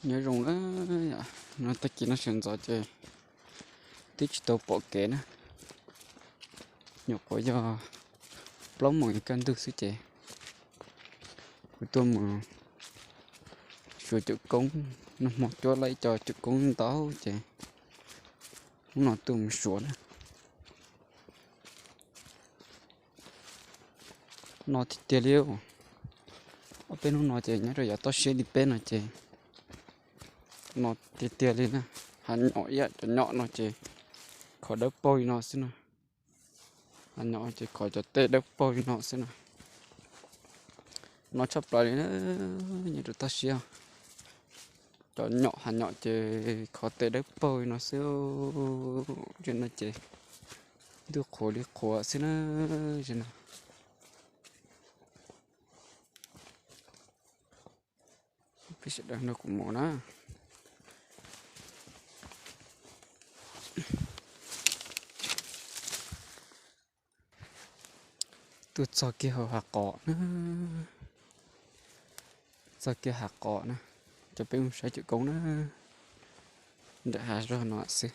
Nyob zoo na, no tag kis no sawv ntxov ces twb tsis tau pom kev na, nyuam qhuav yog plaub moos kaj ntug xwb ces kuv tuaj mus xyuas cawm koob, nag hmo cuab lawm ib co cawm koob ntau ces hnub no tuaj mus xyuas na. No tiag tiag li, ob peb hnub no ces nyob rau yav toj siab li peb no ces no tiag tiag li na. Hav nyom ib yam cov nyom no ces khov dawb paug li no xwb na. Hav nyom ces khov cov tej dawb paug li no xwb na. No tshaj plaws li na, nyob rau toj siab. Cov nyom hav nyom ces khov tej dawb paug li no xwb. Tsev no ces ntuj qhuav li qhuav xwb na. Tsev no peb sawv daws nrog kuv mus na. Tuaj txog kiag hauv hav qos na, txog kiag hav qos na, cov peb mus saib cawm koob na, nram hav zog no xwb.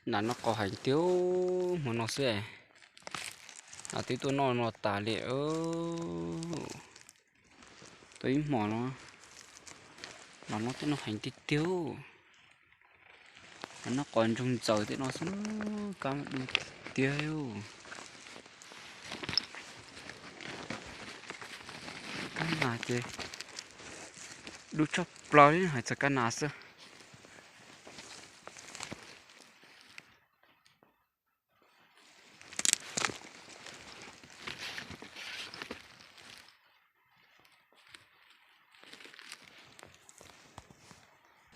Nas noj qos heev tiag, hmo no xwb. Nas twb tuaj noj no tas li. Tuaj ib hmos no, nas noj tej no heev tiag tiag. Nas noj qos ntsoog ntxaws tej no xwb, kab mas du tiag. Kab nas ces du tshaj plaws li, hais txog kab nas xwb.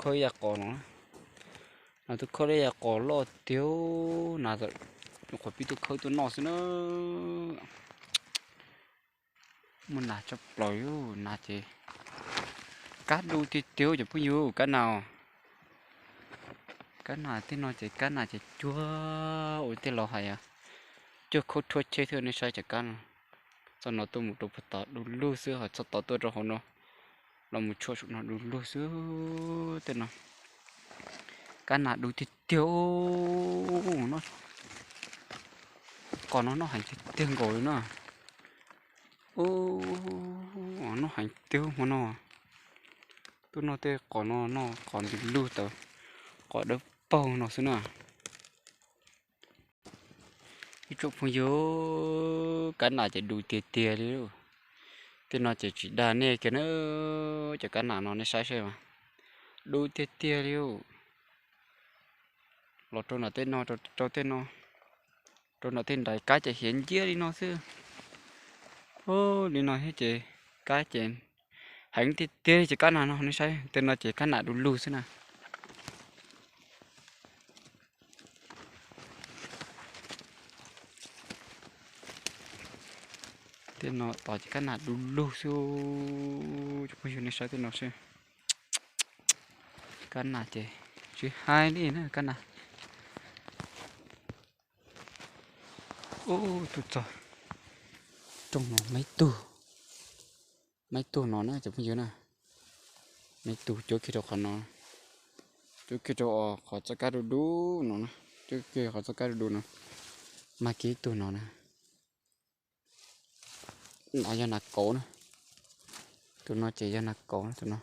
Khawb yav qos no, nas twb khawb lub yav qos loj tiag, nas nyuam qhuav pib tuaj khawb tuaj noj xwb na. Muaj nas tshaj plaws, nas ces kab du tiag tiag cov phooj ywg, kab nas. Kab nas tej no ces kab nas ces cuag ua tej laus hais, cuag khaub rhuab cheb thiab, nej saib cov kab no. Txoj no tuaj mus rau puag tod du lug xwb, ho txoj tod tuaj rau hauv no los mus tshuam saum no du lug xwb. Tej no kab nas du tiag tiag. Qos no noj heev tiag tiag nkaus li na. Noj heev tiag hmo no. Tuaj noj tej qos no, noj qos du lug tawm, qos dawb paug no xwb na. Ib tsoom phooj ywg, kab nas ces du tiag tiag li. Tej no ces tsis dag nej kiag na, cov kab nas no nej saib seb mas, du tiag tiag li. Los rau nram tej no, rau tej no, rau nram tej nraiv kab ces hiav nciab li no xwb. Li no thiab ces kab ces heev tiag tiag li cov kab nas no, nej saib tej no ces kab nas du lug xwb na. Tej no tod ces kab nas du lug xwb. Cov phooj ywg nej saib tej no seb. Kab nas ces tsis hais li na kab nas. Ub, tuaj txog rooj no maib tug, maib tug no na cov phooj ywg na. Maib tug cuab kiag rau qhov no, cuab kiag rau qhov txoj kab du du no, cuab kiag qhov txoj kab du du no, mag kiag ib tug no na. No yog nas kauv na, tus no ces yog nas kauv na tus no.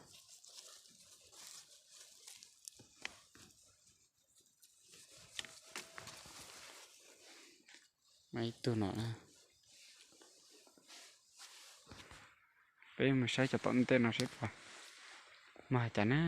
Muaj ib tug no na. Peb mus saib cov tom ntej no seb puas mag cas na.